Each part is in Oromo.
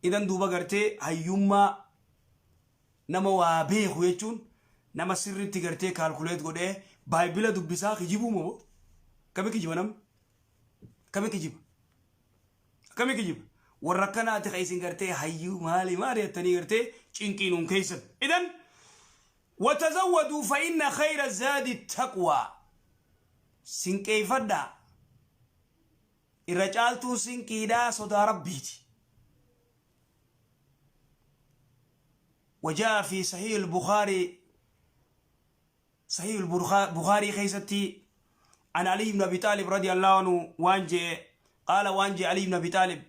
Idan duuba gartee hayyummaa nama waa beeku jechuun nama sirriitti gartee calculate godhee baayibila dubbisaa kijibuu moo kami kijiba namni? Kami kijiba? Akkami kijiba? Warra akkanaati ka isin gartee hayyuu maali maali jettanii gartee cinqii nuun keessan. Idan watazawwaduu fa inna khayra zaadi taqwaa. Sinqeeffadhaa. Irra caaltuun sinqiidhaa sodaa Rabbiiti. وجاء في صحيح البخاري، صحيح البخاري خيستي، عن علي بن أبي طالب رضي الله عنه وانجي قال، وانجي علي بن أبي طالب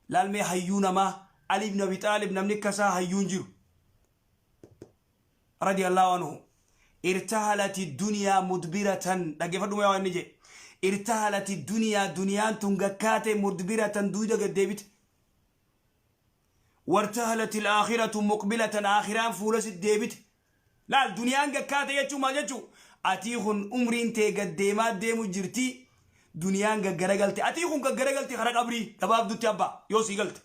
لالمي هيون ما علي بن أبي طالب نمني كسا هيون جرو رضي الله عنه: ارتحلت الدنيا مدبرة. dhaggeeffadhu mee waan inni jedhe. ارتحلت الدنيا، duniyaan tun gakkaate، مدبرة، duuda gaddeebite. وارتحلت الآخرة مقبلة، aakhiraan fuula sit deebite. Laal, duniyaan gakkaate jechuu maal jechuu? Atii kun umriin tee gaddeemaa deemu jirti, duniyaan gaggaragalte. Atii kun gaggaragalte kara qabrii gabaabdutti abbaa yoo sii galte.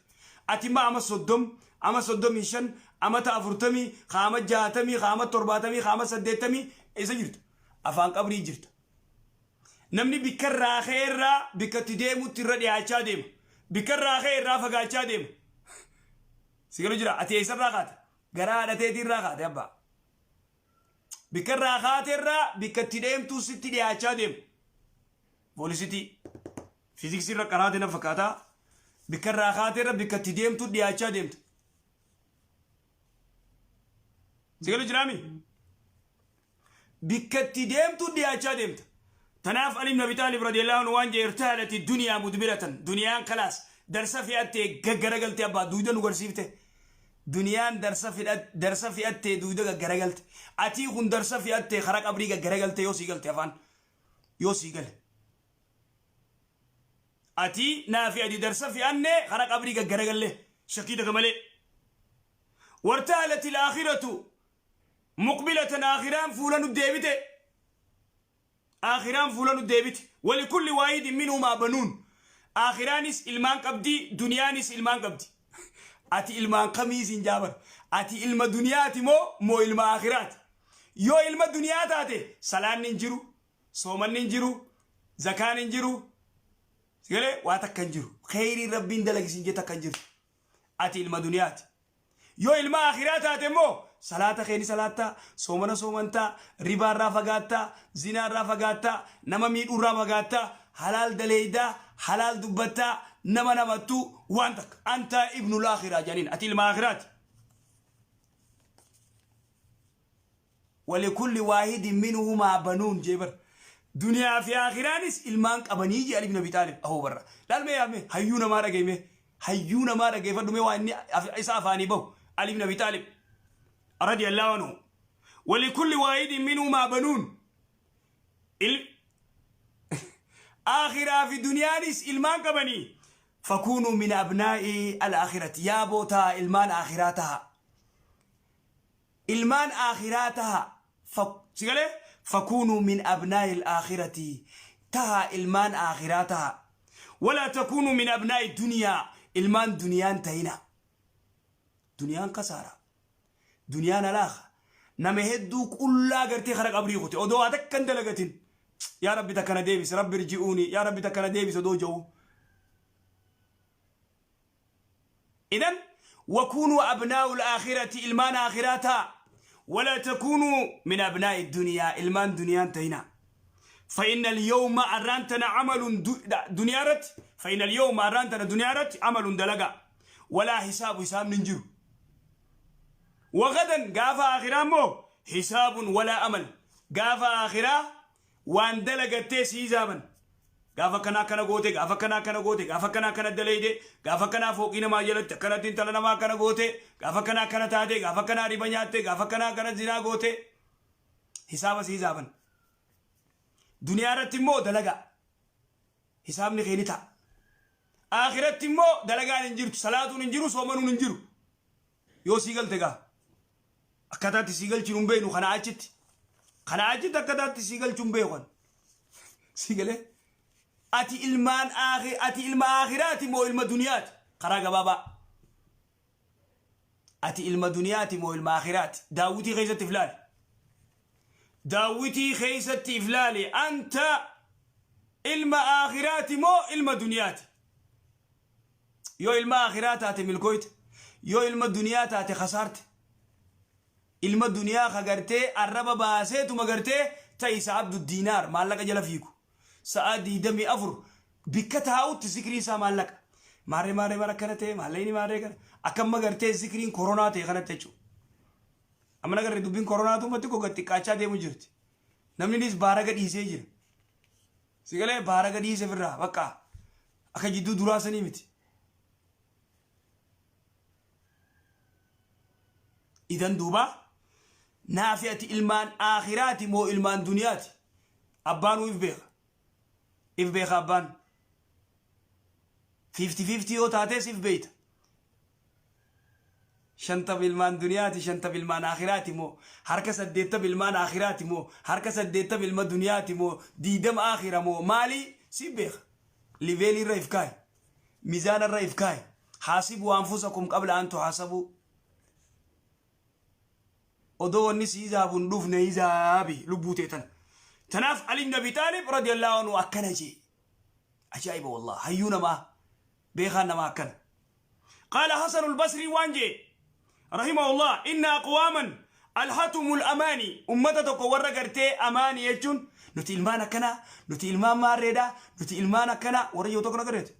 Ati ma ama 30, ama 35, amata 40, kaama 60, kaama 70, kaama 80 eessa jirta? Afaan qabrii jirta. Namni bikka irraa ka'e irraa bikka itti deemutti irra dhiyaachaa deema, bikka irraa ka'e irraa fagaachaa deema. Si galu jira? Ati eessarraa kaate? Garaa haadhateetii irraa kaate abbaa. Bikka irraa kaate irraa bikka itti deemtuu sitti dhiyaachaa deema. Velocity fiiziksii irra qaraate na fakkaataa. Bikka irraa kaate irra bikka itti deemtuu dhiyaachaa deemta. Si galu jiraami? Bikka itti deemtuu dhiyaachaa deemta. Tanaaf Ali ibn Abi Xaalib رضي الله عنه waan jee: ارتحلت الدنيا مدبرة. Duniyaan kalaas darsa fe'attee gaggaragalte abbaa, duuda nu garsiifte. Duniyaan darsa fe'attee duuda gaggaragalte. Atii kun darsa fe'attee karaa qabrii gaggaragaltee yoo sii galte, afaan yoo sii gale. Atii naafi ati darsa fe'annee karaa qabrii gaggaragalle shakkii takka malee. وارتحلت الآخرة مقبلة، aakhiraan fuula nu deebite. Aakhiraan fuula nu deebite. ولكل واحد منهما بنون. Aakhiraanis ilmaan qabdi, duniyaanis ilmaan qabdi. Ati ilmaan kamii siin jaabar? Ati ilma duniyaati moo ilma aakhiraati? Yoo ilma duniyaa taate, salaanni hin jiru, soomanni hin jiru, zakaan hin jiru, sigalee waa takka hin jiru. Kheyriin Rabbiin dalagisiin jee takka hin jiru. Ati ilma duniyaati. Yoo ilma akhiraa taate immoo, salaata keeni salaattaa, soomana soomantaa, ribaarraa fagaattaa, zinaarraa fagaattaa, nama miidhuurraa fagaattaa, halaal daleeydaa, halaal dubbattaa, nama namattuu waan takka. أنت ابن الآخرة jedhaniin, ati ilma akhiraati. ولكل واحد منهما بنون jeebar. Duniyaa fi akhiraanis ilmaan qabanii jee Ali ibn Abi Xaalib ahoo barra. Laalmee yaame hayyuu namaa dhageeme, hayyuu namaa dhageeffadhu mee waan inni isa afaanii bahu. Ali ibn Abi Xaalib رضي الله عنه: ولكل واحد منهما بنون. Akhiraa fi duniyaanis ilmaan qabanii. فكونوا من أبناء الآخرة. Yaa bootaa, ilmaan akhiraa taha, ilmaan akhiraa taha. Sigalee فكونوا من أبناء الآخرة taha, ilmaan akhiraa taha. ولا تكونوا من أبناء الدنيا. Ilmaan duniyaan tahina. Duniyaan kasaara, duniyaan alaaka. Nama hedduu qullaa gartee kara qabrii kute odoo waa takka hin dalagatin. Yaa Rabbi, takkana deebise, رب ارجعوني, yaa Rabbi, takkana deebise odoo ja'u. إذن وكونوا أبناء الآخرة، ilmaan akhiraa ta'a. ولا تكونوا من أبناء الدنيا. Ilmaan duniyaan tahina. فإن اليوم arraantana عمل دنيا رت. فإن اليوم arraantana دنيا رت عمل dalaga ولا حساب، hisaabni hin jiru. وغدا، gaafa akhiraa immoo، حساب ولا عمل. Gaafa akhiraa waan dalagattee si hisaaban. Gaafa akkanaa akkana goote, gaafa akkanaa akkana goote, gaafa akkanaa akkana daleyde, gaafa akkanaa fooqii namaa jalatti akkanatti intala namaa akkana goote, gaafa akkanaa akkana taate, gaafa akkanaa riba nyaatte, gaafa akkanaa akkana zinaa goote, hisaaba si hisaaban. Duniyaa irratti immoo dalagaa, hisaabni kee ni ta'a. Akhiratti immoo dalagaan hin jirtu, salaatuun hin jiru, soomanuun hin jiru. Yoo sii galte gaa, akkaataatti sii galchinu hin beeknu. Kana achitti akkaataatti sii galchuu hin beeku. Sii galee? Ati ilmaan ati ilma akhiraati moo ilma duniyaati? Karaa gabaabaa. Ati ilma duniyaati moo ilma akhiraati? Daawwitii keessatti if laali. Daawwitii keessatti if laali. Anta ilma akhiraati moo ilma duniyaati? Yoo ilma akhiraa taate milkooyte. Yoo ilma duniyaa taate khasaarte. Ilma duniyaa ka gartee arraba baaseetuma gartee ta'isa abdu diinaar maallaqa jala fiigu. Sa'aa 24 bikka taa'utti zikriin isaa maallaqa. Maarree maarree bara akkana ta'e maallaqni maarree kana akka amma gartee zikriin koronaa ta'e kanatti jechuudha. Amma nagarree dubbiin koronaatu ummatti koo gad xiqqaachaa deemu jirti. Namninis baaraga dhiisee jira. Sigalee baaraga dhiise firraa bakka akka jidduu duraa sanii miti. Idan duuba naafi ati ilmaan aakhiraati moo ilmaan duniyaati? Abbaanuu if beeka. If beeka abbaan. 50-50 yoo taates if beeyta. 50 ilmaan duniyaati, 50 ilmaan aakhiraati moo, harka 80 ilmaan aakhiraati moo, harka 80 ilma duniyaati moo, 20 aakhira moo, maali si beeka. Liveelii irra if kaayi. Mizaana irra if kaayi. Haasibuu anfusakum qabla an tuhaasabuu. Odoo wanni si hizaabu hin dhufne hizaabi lubbuu tee tana. Tanaaf Ali ibn Abi Xaalib radiyallahu anhu akkana jee. Ajaa'iba wallah, hayyuu namaa, beekaan namaa akkana. Qaala Hasanul Basrii waan jee rahimahullah, inna aqwaaman alhatumul amaani, ummata tokko warra gartee amaani jechuun nuti ilmaan akkanaa, nuti ilmaan maarreedha, nuti ilmaan akkanaa warra yoo tokko nagarreetu.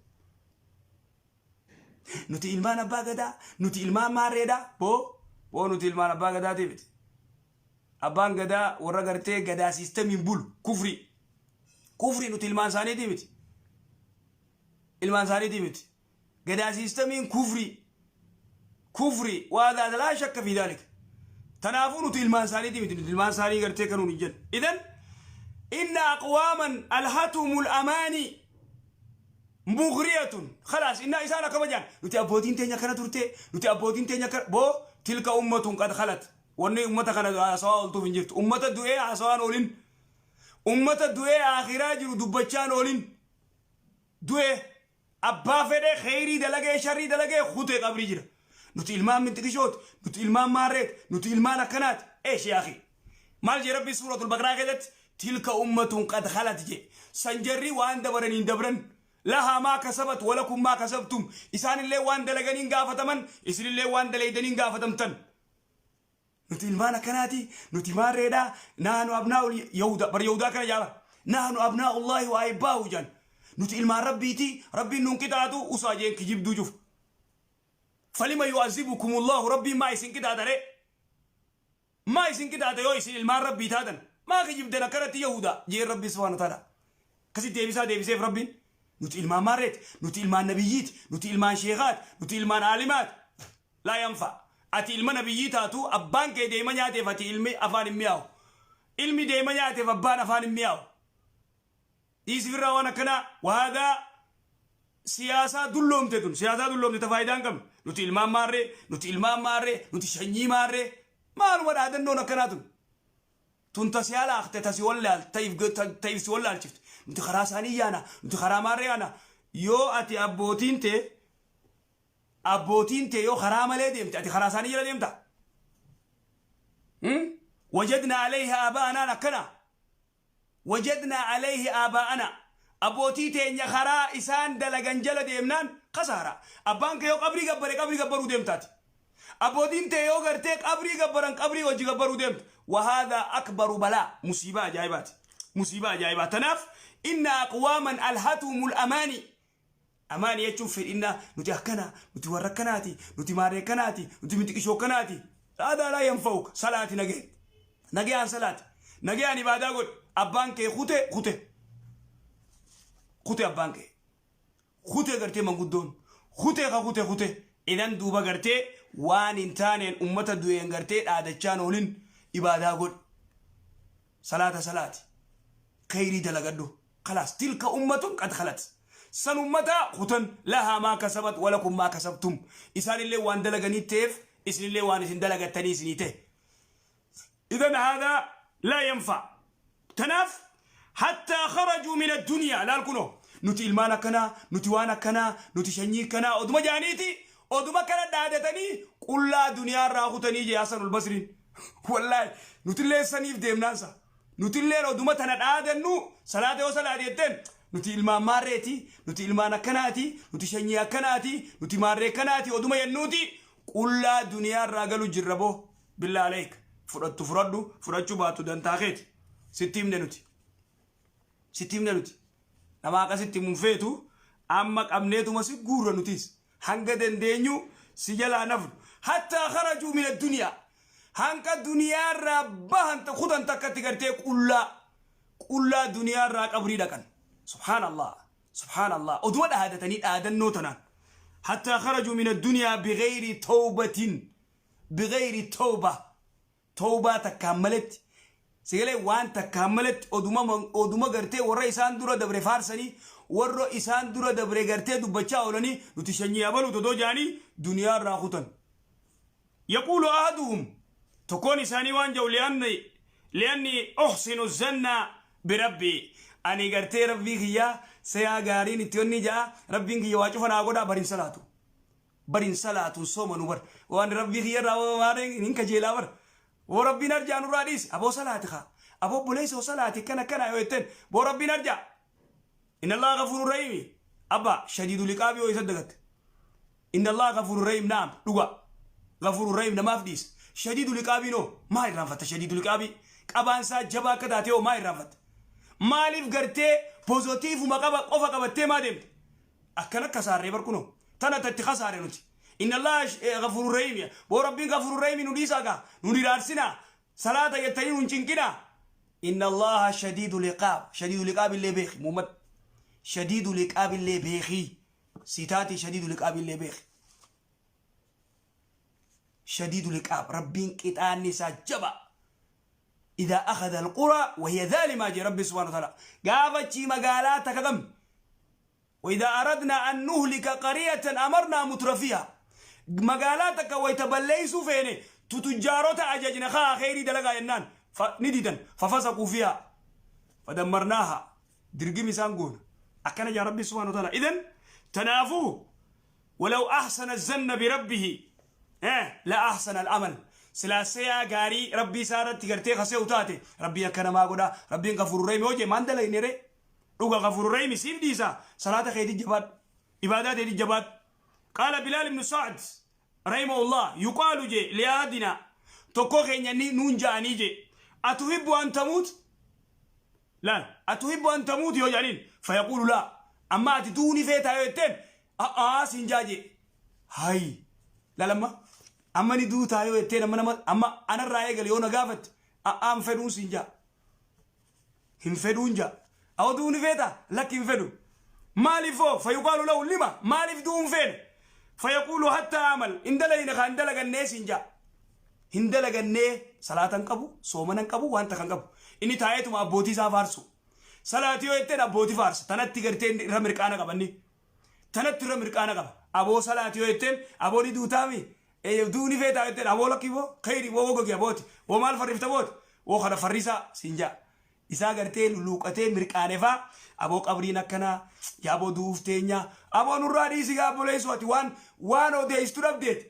Nuti ilmaan abbaa gadaa, nuti ilmaan maarreedha, boo boo nuti ilmaan abbaa gadaatii miti. Abbaan gadaa warra gartee gadaa siistamiin bulu kufrii. Kufrii, nuti ilmaan isaaniitii miti. Ilmaan isaaniitii miti. Gadaa siistamiin kufrii. Kufrii waa laa shakka fi daalika. Tanaafuu nuti ilmaan isaaniitii miti. Nuti ilmaan isaanii gartee kanuun hin jennu. Idan inna aqwaaman alhatumul amaanii mugriyatun khalaas, innaa isaan akkama jedhan, nuti abbootiin teenya akkana turte, nuti abbootiin teenya akkana. Boo, tilka ummatun qad khalat. Wanni ummata kana haasawaa ooltuuf hin jirtu. Ummata du'ee haasawaan oolin, ummata du'ee akhiraa jiru dubbachaan oolin. Du'ee abbaa fedhee kheyrii dalagee sharrii dalagee kutee qabrii jira. Nuti ilmaan minxiqishooti, nuti ilmaan maarreeti, nuti ilmaan akkanaati. Eesh yaa akhi, maal jee Rabbi suuratul Baqraa keessatti? Tilka ummatun qad khalat jee. San jarri waan dabaraniin dabran. Lahaa maa kasabat walakum maa kasabtum. Isaanillee waan dalaganiin gaafataman, isinillee waan daleeydaniin gaafatamtan. Nuti ilmaan akkanaati, nuti maarreedha, nahnu abnaa'ul yahuda, bar yahudaa akkana jaaba, nahnu abnaa'ullaahi wa ahibbaahu jan. Nuti ilmaan Rabbiiti, Rabbiin nuun qixaatu usaa jeen kijibduu cufa. Falima yu'azibukumullahu, Rabbiin maa isin qixaaxa ree? Maa isin qixaaxa yoo isin ilmaan Rabbii taatan? Maa kijibdan akkanatti yahudaa jeen Rabbi subhaanahu wa ta'ala. Akkasitti deebisaa deebiseef Rabbiin. Nuti ilmaan maarreeti, nuti ilmaan nabiyyiiti, nuti ilmaan sheekaati, nuti ilmaan aalimaati. Laa yanfa. Ati ilma nabiyyii taatu, abbaan kee deema nyaateef ati ilmi afaan hin mi'aawu. Ilmi deema nyaateef abbaan afaan hin mi'aawu. Dhiisi firraa waan akkanaa. Wahaadaa siyaasaa dulloomte tun, siyaasaa dulloomte ta faayidaa hin qabne. Nuti ilmaan maarree, nuti ilmaan maarree, nuti sanyii maarree. Maaluma dhaadannoon akkanaa tun? Tun ta si halaakte, ta si wallaal, ta if ta if si wallaalchifte. Nuti karaa isaanii yaana, nuti karaa maarree yaana. Yoo ati abbootiin tee yoo karaa malee deemte, ati karaa isaanii jala deemta? Wajadna alayhi aabaa'anaan akkana. Wajadna alayhi aabaa'ana. Abbootii teenya karaa isaan dalagan jala deemnaan kasaara. Abbaan kee yoo qabrii gabbare, qabrii gabbaruu deemtaati. Abbootiin tee yoo gartee qabrii gabbaran, qabrii wajji gabbaruu deemta. Wahaadaa akbaru balaa, musiibaa ajaa'ibaati. Musiibaa ajaa'ibaa. Tanaaf inna aqwaaman alhatuumul amaanii. Amaanii jechuun fedhinnaa, nuti akkana, nuti warra akkanaati, nuti maarree akkanaati, nuti mitiqishoo akkanaati. Aadaa laa yanfa'uka. Salaati nagee. Nagayaan salaati. Nagayaan ibaadaa godhi. Abbaan kee kute kute. Kute abbaan kee. Kute gartee manguddoon. Kute ka kute kute. Idan duuba gartee waan hin taaneen ummata du'een gartee dhaadachaan oolin, ibaadaa godhi. Salaata salaati. Kheyrii dalagadhu. Khalaas, tilka ummatun qad khalat. San ummata kutan, lahaa maa kasabat walakum maa kasabtum. Isaanillee waan dalaganii ta'eef, isinillee waan isin dalagattanii isinii ta'e. Idan haadaa laa yanfa. Tanaaf hattaa kharajuu min addunyaa, laal kunoo, nuti ilmaan akkanaa, nuti waan akkanaa, nuti sanyii akkanaa oduma jaaniiti. Oduma kana dhaadatanii qullaa duniyaarraa kutanii jee Hasanul Basriin. Wallaahi, nutillee saniif deemnaansa. Nutilleen oduma tana dhaadannu, salaata yoo salaate jetteen, nuti ilmaan maarreeti, nuti ilmaan akkanaati, nuti shanyii akkanaati, nuti maarree akkanaati, oduma jennuuti qullaa duniyaarraa galu jirra. Boo, billaa aleek, fudhattu fudhadhu, fudhachuu baattu dantaa keeti. Sitti himne nuti, sitti himne nuti. Nama akkasitti himuun feetu, amma qabneetuma si guurra. Nutis hanga dandeenyu si jalaa nafnu. Hattaa kharajuu min addunyaa, hanqa duniyaarraa bahan kutan takkatti gartee qullaa qullaa duniyaarraa qabrii dhaqan. Subhaanallah, subhaanallah. Oduma dhaadatanii, dhaadannoo tanaan, hattaa kharajuu min addunyaa bigayri tawbatin, bigayri tawba, tawbaa takkaan maletti. Sigalee waan takkaan maletti oduma gartee warra isaan dura dabre faarsanii, warra isaan dura dabre gartee dubbachaa oolanii, nuti shanyii abaluu todoo jaanii duniyaarraa kutan. يقول أحدهم, tokkoon isaanii waan jedhu, لأني أحسن الظن بربي, ani gartee rabbii kiyyaa seyaa gaariin itti onni ja'a, rabbiin kiyya waa cufa naa godhaa. Barin salaatu, barin salaatuun soomanu bar, waan rabbii kiyya irraa waan hin kajeelaa bar. Woo, rabbiin arjaa nurraa dhiisi. Aboo, salaati kaa, aboo obboleessa, salaati akkana akkana yoo jetteen, boo, rabbiin arjaa, إن الله غفور رحيم. Abba, شديد العقاب yoo isa dagatte. إن الله غفور رحيم, نعم, dhuga, غفور رحيم, namaaf dhiisa. شديد العقاب noo maa irraanfatta? شديد العقاب, qabaan isaa jabaa akka taate hoo maa irraanfatta? Maaliif gartee positiveuma qaba qofa qabattee maa deemte? Akkana kasaarree bar, kunoo tana tatti kasaare nuti. إن الله غفور رحيم. Boo, rabbiin غفور رحيم, nu dhiisaa gaa, nu diraarsinaa, salaata jettanii nun cinqinaa. إن الله شديد العقاب. شديد العقاب illee beeki, muhammad, شديد العقاب illee beeki. Sitaati شديد العقاب illee beeki. شديد العقاب, rabbiin qixaanni isaa jaba. إذا أخذ القرى وهي ظالمة jee rabbi سبحانه وتعالى. Gaafachi magaalaa takka qabne, وإذا أردنا أن نهلك قرية أمرنا مترفيها, magaalaa takka wayta balleeysuu feene, tutujjaarota ajajna, kaa kheyrii dalagaa jennaan ni didan. ففسقوا فيها فدمرناها, dirgim isaan goona. Akkana jaa rabbi سبحانه وتعالى. إذن tanaafuu, ولو أحسن الظن بربه لأحسن العمل. Silaa seyaa gaarii rabbii isaa irratti gartee kasee utaate, rabbii akka namaa godha, rabbiin غفور رحيم hojee maan dalayne re? Dhuga, غفور رحيم siif dhiisa. Salaata keetii jabaadhu, ibaadaa teetii jabaadhu. قال بلال بن سعد رحمه الله, يقال je لأحدنا, tokko keenya ni nuun ja'anii je, أتحب أن تموت? Laal, أتحب أن تموت yoo jedhaniin, فيقول لا. Amma ati duuni feetaa yoo jetteen, a'aa siin jaaje. Hay, laalamma, amma ni duutaa yoo jetteen, amma nama amma anarraa eegale yoo na gaafatte, a'aa, hin fedhuun siin jaa, hin fedhuun jaa. Awwa, duuni feetaa? Lakki, hin fedhu. Maaliifoo? فيقال له لم, maaliif du'uun feene? فيقول حتى أعمل, hin dalayne kaa, hin dalagannee siin jaa, hin dalagannee. Salaatan qabu, soomanan qabu, wanta kan qabu. Inni taa'eetuma abbootii isaa faarsu. Salaatii yoo jetteen abbootii faarsa. Tanatti gartee irra mirqaana qabanni, tanatti irra mirqaana qaba. Aboo, salaatii yoo jetteen, aboo, ni duutaami, duuni feetaa jetteen, aboo, lakkii, boo, kheyri, boo, gogi, abooti, boo, maal farrifta, booti, boo, kana farrisaa siin jaa. Isaa gartee luluuqatee mirqaanefaa. Aboo, qabriin akkanaa, yaaboo, du'uuf teenya, aboo, nurraa dhiisi gaa. Obboleessu, ati waan odeessitu dhabdeeti,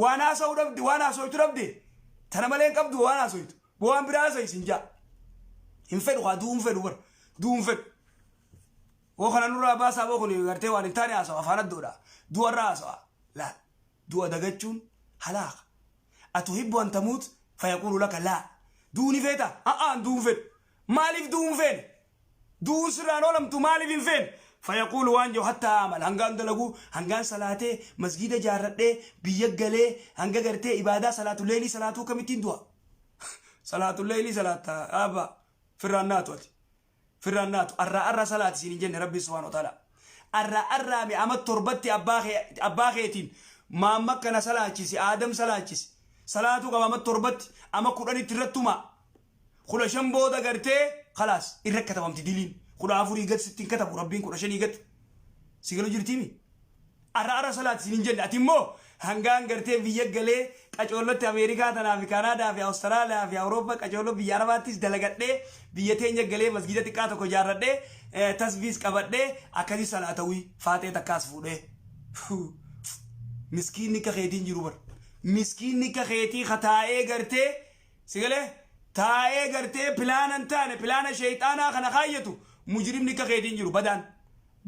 waan haasa'u dhabde, waan haasoytu dhabde. Tana malee hin qabdu waan haasoytu. Boo, waan biraa haasa'i siin jaa. Hin fedhu haa, du'uu hin fedhu bara, du'uu hin fedhu. Woo, kana nurraa baasaa, boo, kun gartee waan hin taane haasawa, afaan addoodha, du'arraa haasawa. Laal, du'a dagachuun halaaka. أتحب أن تموت؟ فيقول لك لا. Du'uu ni feeta? A'aan, du'uu hin fedhu. Maaliif du'uu hin feene? Du'uun sirraan oolamtu, maaliif hin feene? فيقول, waan jiru, حتى أعمل, hangaan dalaguu, hangaan salaatee masgiida jaarradhee biyya galee, hanga gartee ibaadaa salaatu leelii salaatuu kamittiin du'a? Salaatu leelii salaata, abba, firraan naatu, ati firraan naatu. Arraa arra salaati siin hin jenne rabbi سبحانه وتعالى. Arraa arraa mi ama torbatti abbaa keetiin maamma kana salaachisi, aadam salaachisi, salaatuu qaba. Ama torbatti, ama 10tti irrattuma, 15 booda gartee خلاص irra katabamti diliin. 14 gad sittiin katabu rabbiin, 15 gad si galu jirtiimi. Arra arra salaati siin hin jenne. Ati immoo hangaan gartee biyya galee qacoollotti Ameerikaa tanaa fi Kaanaadaa fi Awustiraaliyaa fi Awurooppaa, qacoollo biyya Arabaattis dalagadhee, biyya teenya galee masgiida xiqqaa tokko ijaarradhee, tasbiis qabadhee, akkasii salaatawii faaxee takkaas fuudhee. Miskiinni akka keetiin jiru bar. Miskiinni akka keetii ka taa'ee gartee si galee taa'ee gartee pilaana hin taane pilaana sheeyxaanaa kana kaayyatu mujrimni akka keetiin jiru badaan.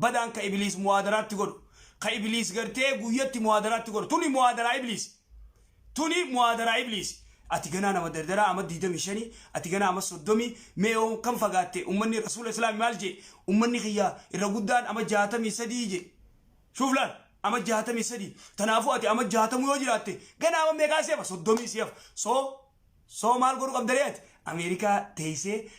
Badaan ka ibliis muwaadaraatti godhu. Ka ibliis gartee guyyatti muwaadaraatti godhu. Tuni muwaadaraa ibliis. Tuni muwaadaraa ibliis. Ati ganaa nama dardaraa ama 25, ati ganaa ama 30, mee yoo kam fagaatte? Ummanni rasuula islaami maal jee? Ummanni kiyya irra guddaan ama 63 jee. Shuuf laal, ama 63. Tanaafuu ati ama 60 yoo jiraatte, ganaa ama meeqaa si hafa? 30 si hafa. So maal godhu qabda ree ati? Ameerikaa teessee,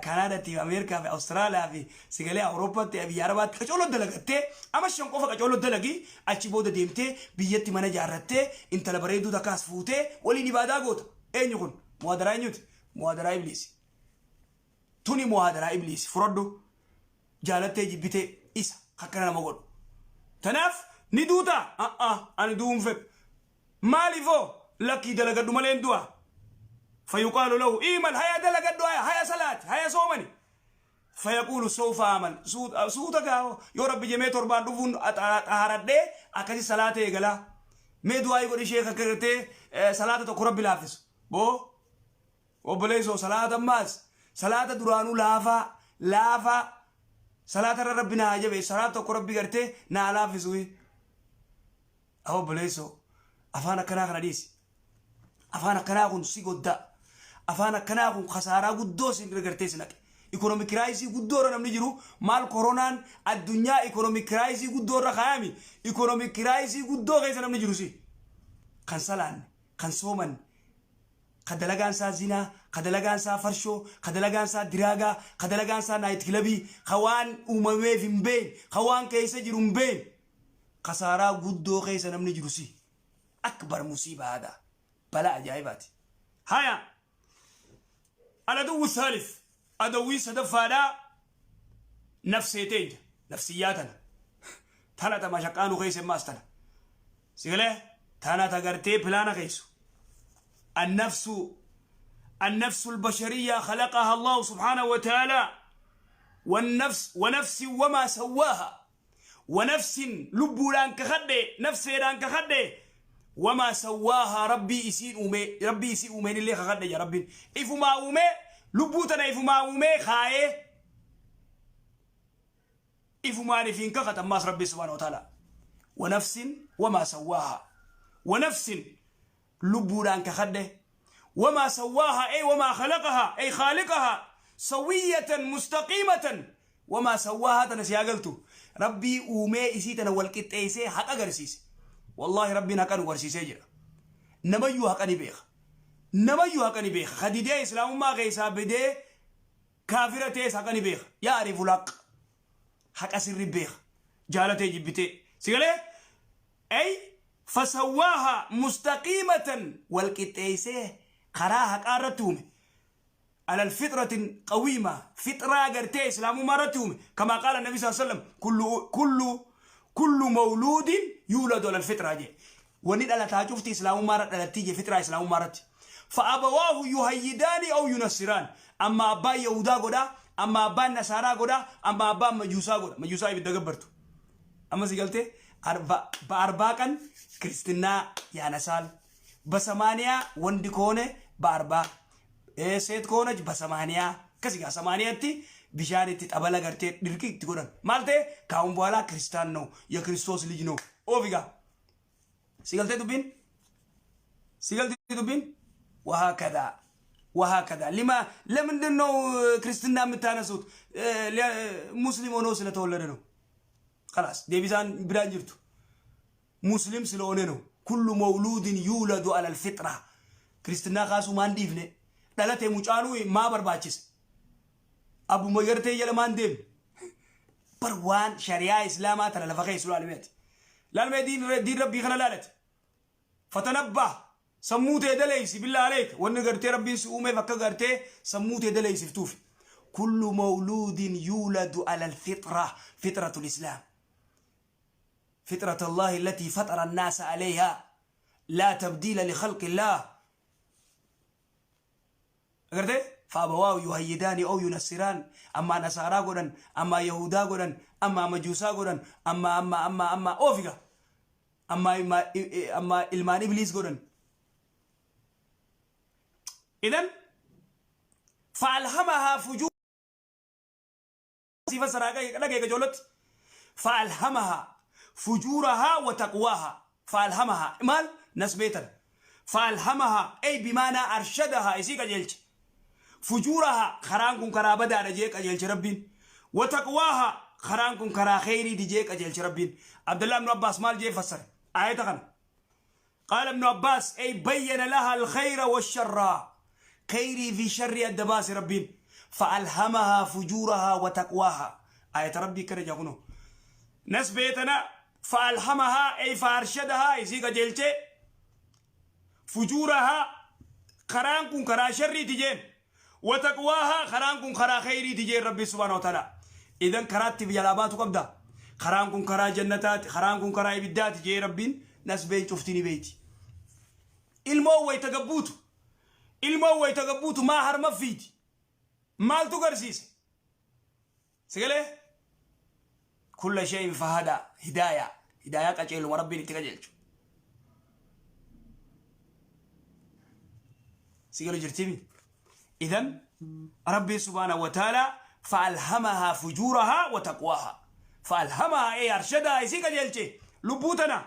Kanaadaatti fi Ameerikaa fi Awustiraaliyaa fi sigalee Awurooppaatti, biyya Arabaatti qacooloo dalagattee, ama 5 qofa qacooloo dalagi, achi booda deemtee biyyatti mana ijaarrattee, intala bareedduu takkaas fuutee waliin ibaadaa goota. Eenyu kun? Muwaadaraa eenyuti? Muwaadaraa Ibliisi. Tuni muwaadaraa Ibliisi. Fudhadhu. Jaalattee jibbitee isa akkana nama godhu. Tanaaf ni duutaa? A'aa, ani du'uun fedhu. Maaliifoo? Lakkii, dalagadhu malee hin du'a. Fayuqaalu lahu imal, haya dalagadhu, haya haya salaati, haya soomani. Fayaquulu sawfa amal, suuta gaa, yoo rabbi jemee torbaan dhufuun xaharadhee akkasi salaata eegalaa. Mee du'aa godhi sheekh, akka gartee salaata tokko rabbi laaffisu. Boo obboleessoo, salaata ammaas salaata duraanuu laafaa laafaa, salaata irra rabbi naa jabeessu, salaata tokko rabbi gartee naa laaffisu. Obboleessoo, afaan akkanaa kana dhiisi. Afaan akkanaa kun si goddaa. Afaan akkanaa kun kasaaraa guddoo sin gartee si naqe. Economic crisis guddoo irra namni jiru maal? Koronaan addunyaa economic crisis guddoo irra kaayami. Economic crisis guddoo keessa namni jiru si. Kan salaanne, kan soomanne, ka dalagaan isaa zinaa, ka dalagaan isaa farshoo, ka dalagaan isaa diraagaa, ka dalagaan isaa night clubii, ka waan uumameef hin beekne, ka waan keessa jiru hin beekne. Kasaaraa guddoo keessa namni jiru si. أكبر مصيبة هذا balaa ajaa'ibaati. Haya. العدو الثالث, adawwiin sadaffaadhaa nafsee teenya, nafsiyyaa tana. Tana ta mashaqaanu keessa immaas tana. Sigalee tana ta gartee pilaana keessu. النفس البشرية خلقها الله سبحانه وتعالى، والنفس ونفس وما سواها، ونفس lubbuudhaan kakadhe, nafseedhaan kakadhe، وما سواها, rabbii isiin uume, rabbii isii uumeen illee kakadhe ja. Rabbiin ifumaa uume, lubbuu tana ifumaa uume kaayee, ifumaan ifiin kakata ammaas rabbii سبحانه وتعالى. ونفس وما سواها، ونفس lubbuudhaan kakadhe، وما سواها أي وما خلقها أي خالقها سوية مستقيمة. وما سواها tana si agaltu, rabbii uumee isii tana wal qixxeessee haqa agarsiise. Wallaahi, rabbiin haqa nu barsiisee jira. Namayyuu haqa ni beeka, namayyuu haqa ni beeka. Kadidee islaamummaa keessaa bidee kaafira ta'es haqa ni beeka. يعرف الحق, haqa sirri beeka, jaalatee jibbitee si galee. أي فسواها مستقيمة, wal qixxeessee karaa haqaa irratti uume, على الفطرة قويمة, فطرة gartee islaamummaa irratti uume. كما قال النبي صلى الله عليه وسلم كل مولود يولد على الفطرة je. Wanni dhalataa cufti islaamummaa irra dhalattii je, fixraa islaamummaa irratti. فأبواه يهودانه أو ينصرانه, amma abbaan yahudaa godha, amma abbaan nasaaraa godha, amma abbaan majuusaa godha, majuusaa ibidda gabbartu. Amma si galtee, በ40 ቀን ክርስትና ያነሳል። በ80 ወንድ ከሆነ በ40፣ ሴት ከሆነች በ80። ከዚህ ጋር 80tti bishaan itti xabala gartee dirqii itti godhan. Maal ta'e? ከአሁን በኋላ ክርስቲያን ነው፣ የክርስቶስ ልጅ ነው። Oofigaa si galtee dubbiin, si galtee dubbiin. وهكذا وهكذا. لما ለምንድን ነው ክርስትና የምታነሱት? ሙስሊም ሆኖ ስለተወለደ ነው። خلاص, deebisaan biraan jirtu ሙስሊም ስለሆነ ነው። كل مولود يولد على الفطرة. ክርስትና kaasuu maan dhiifne? Dhalate mucaanuu maa barbaachise? Abbuma gartee jala maan deemne? Bar waan shari'aa islaamaa tana lafa keessu laalmeeti, laalmee diin rabbii kana laalate. فتنبه, sammuu tee daleeysi. بالله عليك, wanni gartee rabbiin si uumeef akka gartee sammuu tee daleeysiftuuf. كل مولود يولد على الفطرة, فطرة الإسلام, فطرة الله التي فطر الناس عليها، لا تبديل لخلق الله. Agartee, فأبواه يهودانه أو ينصرانه, amma nasaaraa godhan, amma yahudaa godhan, amma majuusaa godhan, amma amma amma amma oofiga. Amma ilmaan ibliis godhan. Idan fa'alhamahaa fujuu si fassaraa dhagaye qajoolotti. Fa'alhamahaa fujuurahaa wa taqwaahaa. Fa'alhamahaa maal nasbeetan. Fa'alhamahaa ay bimaanaa arshadahaa isii qajeelche. Fujuurahaa karaan kun karaa badaadha jee qajeelche Rabbiin. Wa taqwaahaa karaan kun karaa kheyriiti jee qajeelche Rabbiin. Abdallah ibnu Abbaas maal jee fassare aayata kana? Qaala ibnu Abbaas ay bayyana laha alkhayra washarraa kheyrii fi sharrii adda baase Rabbiin. Fa'alhamahaa fujuurahaa wa taqwaahaa aayata Rabbii akkana jaa kunoo. Nasbee tana fa'alhamahaa ay fa'arshadahaa isii qajeelchee fujuurahaa karaan kun karaa sharriiti jeen wa taqwaahaa karaan kun karaa kheyriiti jeen Rabbi subhaanahu wa ta'ala. Idan karaatti jalaa baatu qabda. Karaan kun karaa jannataati, karaan kun karaa ibiddaati jee Rabbiin nasbeen cufti ni beeyti. Ilmoon wayta gabbuutu, ilmoon wayta gabbuutu maa harma fiiti? Maaltu garsiise? Sigalee? Kulla shay'in fahadaa hidaayaa hidaayaa qaceeluma Rabbiin itti qajeelchu. Sigalu jirtimi? Idan Rabbiin subhaanahu wa ta'ala fa'alhamahaa fujuurahaa wa taqwaahaa. Fa'alhamahaa ee arshadaa isii qajeelche lubbuu tana.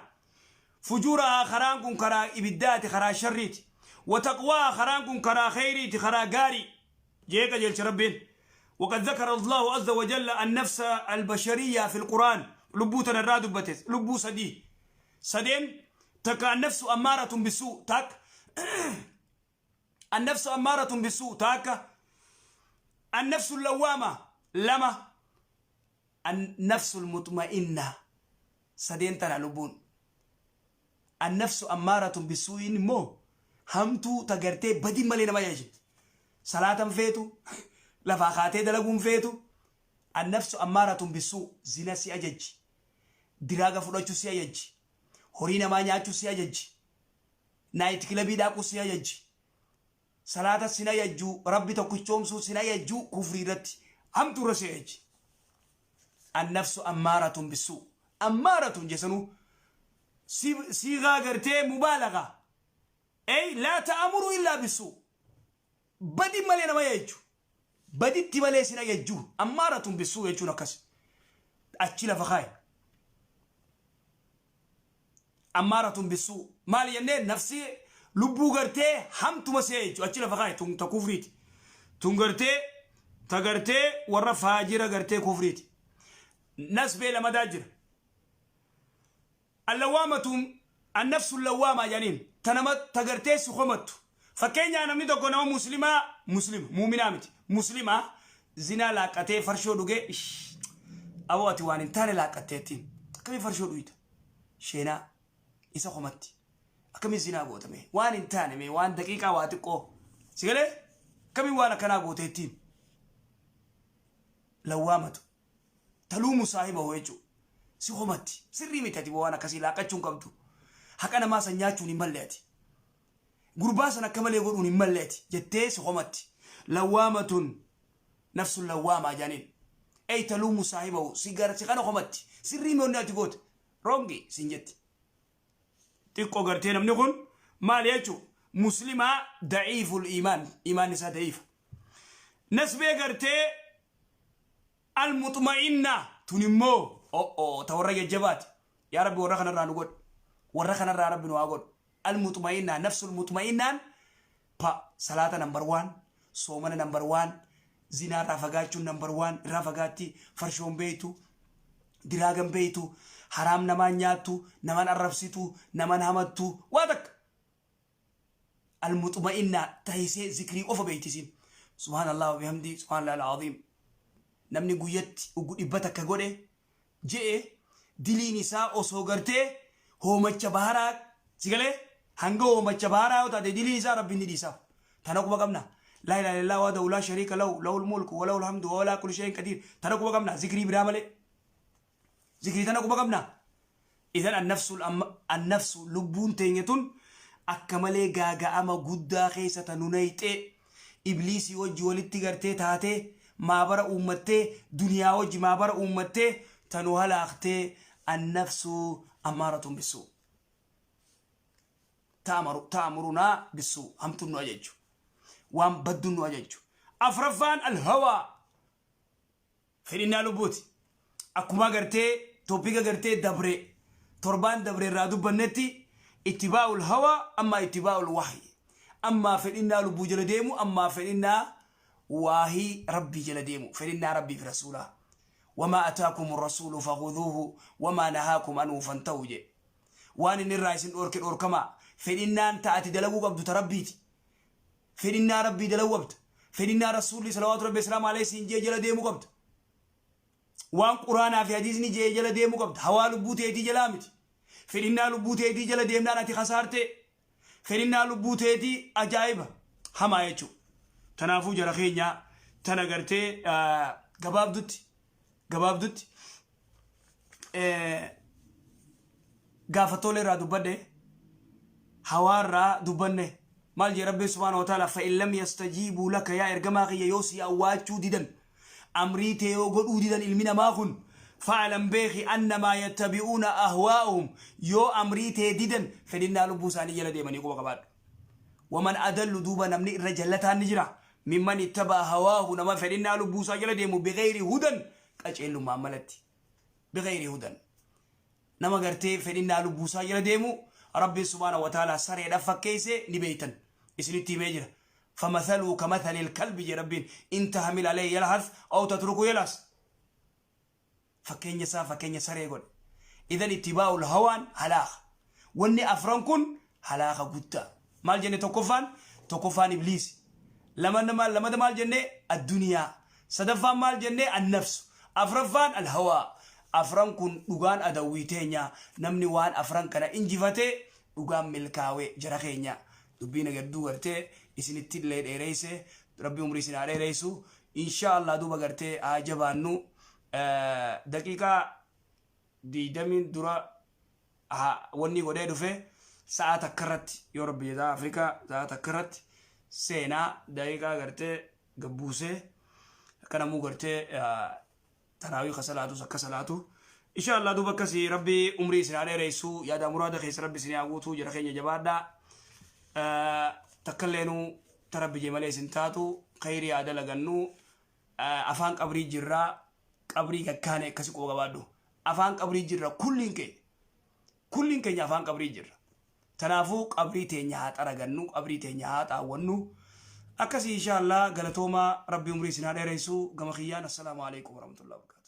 Fujuurahaa karaan kun karaa ibiddaati, karaa sharriiti. Wa taqwaahaa karaan kun karaa kheyriiti, karaa gaarii. Jee qajeelche Rabbiin. Waqad zakara Allahu azza wa jalla an-nafsa al-bashariyya fil Qur'aan. Lubbuu tana irraa dubbate lubbuu sadii. Sadeen takka an-nafsu ammaaratun bisuu takka an-nafsu ammaaratun bisuu takka an-nafsu lawwaama lama an-nafsu al-mutma'inna sadeen tana lubbuun. Annafsu ammaaratun bisuu'iin immoo hamtuu ta gartee badii malee nama ajajdi. Salaatan feetu, lafaa kaatee dalaguun feetu. Annafsu ammaaratun bisuu zina si ajajji. Diraaga fudhachuu si ajajji. Horii namaa nyaachuu si ajajji. Naayit kilabii dhaaquu si ajajji. Salaata sin ajajju, Rabbi tokkichoomsuu sin ajajju, kufrii irratti hamtuu irra si ajajji. Annafsu ammaaratun bisuu. Ammaaratun jesanuu siigaa gartee mubaalagaa. Ey laa ta'amuru illaa bisuu. Badi malee nama ajajju. Baditti malee sin ajajju. Ammaaratun bisuu jechuun akkas. Achi lafa kaaye. Ammaaratun bissuu maali jennee nafsii lubbuu gartee hamtuma see jechuudha achi lafa kaaye tun ta kufriiti tun gartee ta gartee warra faajira gartee kufriiti nasbee lamadaa jira allawaamatun annafsu lawaamaa jedhaniin ta nama ta gartee si komattu. Fakkeenyaa namni tokko nama muslimaa, muslima muuminaa miti, muslimaa zinaa laaqqatee farshoo dhugee, ish aboo ati waan hin taane laaqqatteettiin akkamii farshoo dhuyta sheenaa isa komatti akkamii zinaa goota mee waan hin taane mee waan daqiiqaa waa xiqqoo si galee akkamii waan akkanaa gooteettiin lawwaamatu taluumu saahibahu jechuudha. Si komatti. Sirrii miti ati waan akkasii laaqachuu hin qabdu. Haqa namaa san nyaachuun hin malle ati. Gurbaa san akka malee godhuun hin malle ati jettee si komatti. Lawwaamatun nafsun lawwaamaa jaaniin. Ey taluumu saahibahu si gara si kana komatti. Sirrii mi wanni ati goote? Rongi siin jetti. Xiqqoo gartee namni kun maal jechuu? Muslimaa da'iiful iimaan. Iimaan isaa da'iifa. Nasbee gartee Al-muxma'innaa tun immoo o'oo ta warra jajjabaati. Yaa Rabbi warra kanarraa nu godhi. Warra kanarraa Rabbi nu haa godhu. Al-muxma'innaa nafsul muxma'innaan pa salaata number one, soomana number one, zinaa irraa fagaachuun number one, irraa fagaatti, farshoon beeytu, diraagan beeytu, haraam namaan nyaattu, naman arrabsitu, naman hamattu, waa takka. Al-muxma'innaa tahisee zikrii qofa beeyti isiin. Subhaanallah wa bihamdii subhaanallah al-aziim. Namni guyyatti ugu 100 godhe je'e diliin isaa osoo gartee hoomacha baharaa si galee hanga hoomacha baharaa yoo taate diliin isaa Rabbiin ni dhiisaaf. Tana quba qabna. Laa ilaaha illallah wahdahu laa shariika lahu lahul mulku wa lahul hamdu wa huwa alaa kulli shay'in qadiir. Tana quba qabna zikrii biraa malee. Zikrii tana quba qabna. Idan annafsu lubbuun teenya tun akka malee gaaga'ama guddaa keessa ta nu nayxee ibliisii wajji walitti gartee taatee maabara uummattee duniyaa wajji maabara uummattee ta nu halaaktee annafsu ammaaratun bissuu. Ta'amurunaa bissuu, hamtuun nu ajajju, waan badduun nu ajajju. Afraffaan alhawaa, fedhinnaa lubbuuti. Akkuma gartee topic gartee dabre, torbaan dabre irraa dubbannetti, ittibaa'ul hawaa ammaa ittibaa'ul wahyi, ammaa fedhinnaa lubbuu jala deemu, ammaa fedhinnaa waahii Rabbii jala deemu, fedhinnaa Rabbii fi rasuulaa. "Wamaa ataakum rasuulu fakhudhuuhu wamaa nahaakum anhu fantahu" jedhe. Waan inni irraa isin dhoorke dhoorkamaa. Fedhinnaan ta'ati dalaguu qabdu ta Rabbiiti. Fedhinnaa Rabbii dalaguu qabda. Fedhinnaa Rasuulli salawaatu Rabbi islaamu alayhi siin jee jala deemuu qabda. Waan Quraanaa fi hadiisni jee jala deemuu qabda. Hawaa lubbuu teetii jalaa miti. Fedhinnaa lubbuu teetii jala deemnaan ati kasaarte. Fedhinnaa lubbuu teetii ajaa'iba hamaa jechuudha. Tanaafuu jara keenya, tana gartee gabaabdutti gaafattoolee irraa dubbadhe, hawaa irraa dubbanne. Maal jee Rabbiin subhaanahu wa ta'ala? "Fa'in lam yastajiibuu laka", yaa ergamaa kiyya, yoo si awwaachuu didan, amrii tee yoo godhuu didan ilmi namaa kun, "fa'alam", beeki, "annamaa yattabi'uuna ahwaa'uhum", yoo amrii tee didan fedhinnaa lubbuu isaanii jala deemanii quba qabaadhu. "Waman adallu", duuba namni irra jallataan ni jira, "mimman ittaba'a hawaahu", nama fedhinnaa lubbuu isaa jala deemu, "bighayri hudan", qaceellummaan malatti. "Bighayri hudan", nama gartee fedhinnaa lubbuu isaa jala deemu Rabbiin subhaanahu wa ta'ala sareedhaaf fakkeesse. Ni beeytan, isinitti himee jira. "Famathaluu kamathalil kalbi" jee Rabbiin, "in tahmil alayhi yalhath aw tatruku yalhas". Fakkeenya isaa fakkeenya saree godhe. Idan ittibaa'ul hawaan halaaka. Wanni afran kun halaaka guddaa. Maal jenne? Tokkoffaan ibliisi. Lamada maal jenne? Addunyaa. Sadaffaan maal jenne? Annafsu. Afraffaan alhawaa. Afran kun dhugaan adawwii teenya. Namni waan afran kana injifatee dhugaan milkaawee. Jara keenya, dubbiin agadduu gartee isinitti illee dheereyse. Rabbi umrii isin haa dheereysu insha Allah. Duuba gartee haa jabaannu. Daqiiqaa 20n dura wanni godhee dhufe, sa'a 1 irratti yoo Rabbi jedhaa Afrikaa sa'a 1 irratti seenaa. Daqiiqaa gartee gabbuusee akka namuu gartee taraawii ka salaatus akka salaatu insha Allah. Duuba akkasii, Rabbi umrii isin haa dheereysu, yaada muraada keessa Rabbi isin haa guutu. Jara keenya, jabaadhaa. Takka illeenuu ta Rabbi jee malee isin taatu. Khayrii haa dalagannu. Afaan qabrii jirraa, qabrii gakkaane akkasi quba qabaadhu. Afaan qabrii jirra. Kulliin keenya afaan qabrii jirra. Tanaafuu qabrii teenya haa xaragannu, qabrii teenya haa xaawwannu. Akkasii insha Allah. Galatoomaa, Rabbi umrii isin haa dheereysu. Gama kiyyaan assalaamu alaikum warahmatullahi wabarakatuh.